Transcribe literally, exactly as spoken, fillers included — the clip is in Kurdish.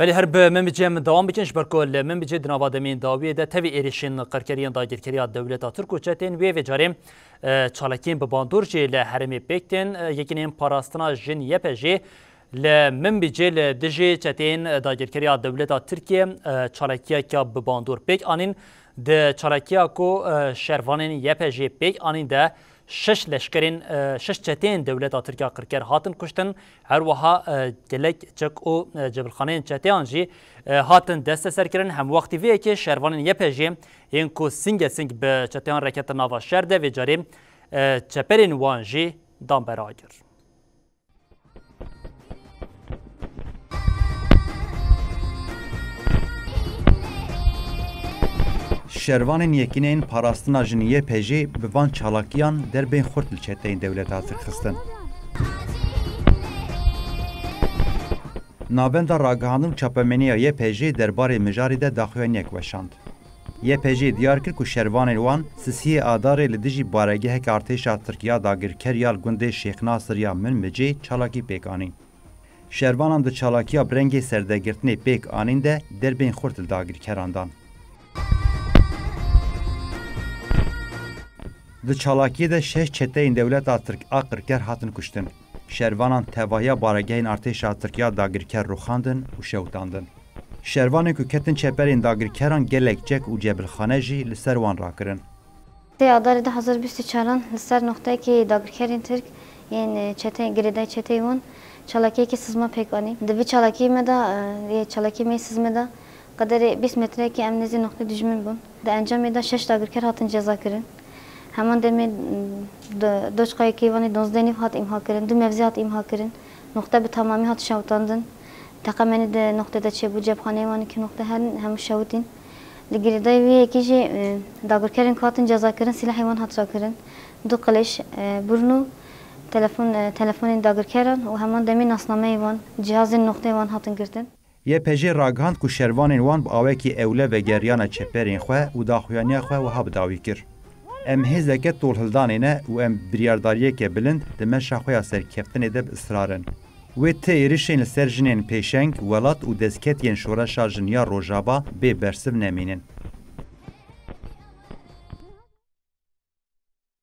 Belê her bi Minbicê em dewam bikin, ji ber ku li Minbicê di nava demên dawiyê de tevî êrişên qirkeriyên dagirkeriya dewleta Tirk û çetên wê vê carê, e, çalakiyên bi bandor jî li herêmê pêk tên. E, Yekîneyên Parastina Jin Y P J li Minbicê li dijî çeteyên dagirkeriya dewleta Tirkiye, e, çalakiyeke bi bandor pêk anîn. Di çalakiya ku, e, şervanên Y P J pêk anîn de şeş leşkerên, e, şeş çeteyên dewleta Tirkiya qirker hatin kuştin. Her wiha, e, gelek çek û, e, cebilxaneyên çeteyan jî, e, hatin desteserkirin. Hemwextî vê yekê şervanên Y P J yên ku singê sing bi çeteyan re ketin nava şer de vê carê, e, çeperên wan jî dan ber agir. Şervanên Yekîneyên Parastina Jin Y P J bi van çalakiyan derbên xurt li çeteyên dewleta Tirk xistin. Navenda ragihandin û çapemeniya Y P J derbarê mijarê de daxuyaniyek weşand. Y P J diyar kir ku şervanên wan sisiyê Adarê li dijî baregehek artêşa Tirk ya dagirker ya li gundê Şêx Nasir ya Minbicê çalakî pêk anîn. Şervanan di çalakiya bi rengê serdegirtinê pêk anîn de derbên xurt li dagirkeran dan. Di çalakiyê de şeş çeteyên dewleta Tirk a qirker hatin kuştin. Şervanan tevahiya baregehên artêşa Tirk ya dagirker rûxandin û şewitandin. Şervanên ku ketin çeperên dagirkeran gelek çek û cebilxane jî li ser wan rakirin. Sê Adarê du hazar bîst û çaran li ser noxteyekî dagirkerên Tirk yên, e, çeteyên girêdayî çeteyê wan çalakiyekî sizma pêk anî. Di vî çalakiyê me de, e, yê çalakiyê me yê sizmê de qederê bîst metreyekî em nêzî noxtê dijmin bûn. Di encamê de şeş dagirker hatin ceza kirin. Heman demê, m, do-, doçka yekê wan ê duwazdeh nîv hat îmha kirin, du mevzî hat îmha kirin. Noxte bi tamamî hat şewitandin. Teqemenî di noxtê de çêbû, cepxaneyê wan ê ki noxte herin hemû şewitîn. Li girêdayî wê yekê jî, e, dagirkerên ku hatin cezakirin, sîlehê wan hat rakirin. Du qilêş, e, burno, telefon, e, telefonên dagirkeran û heman demê nasnameyê wan, cihazên noxteyê wan hatin girtin. Y P J ragihand ku şervanên wan bi awekî ewle vegeriyane çeperên xwe û daxuyaniya xwe wiha bi dawî kir: Em hêzeke tolhildanê ne û em biryardariyeke bilind di meşa xwe ya serkeftinê de bi israr in. Wê ti êrişên li ser jinên pêşeng, welat û destket yên şoreşa jin ya Rojava bê bersiv nemînin.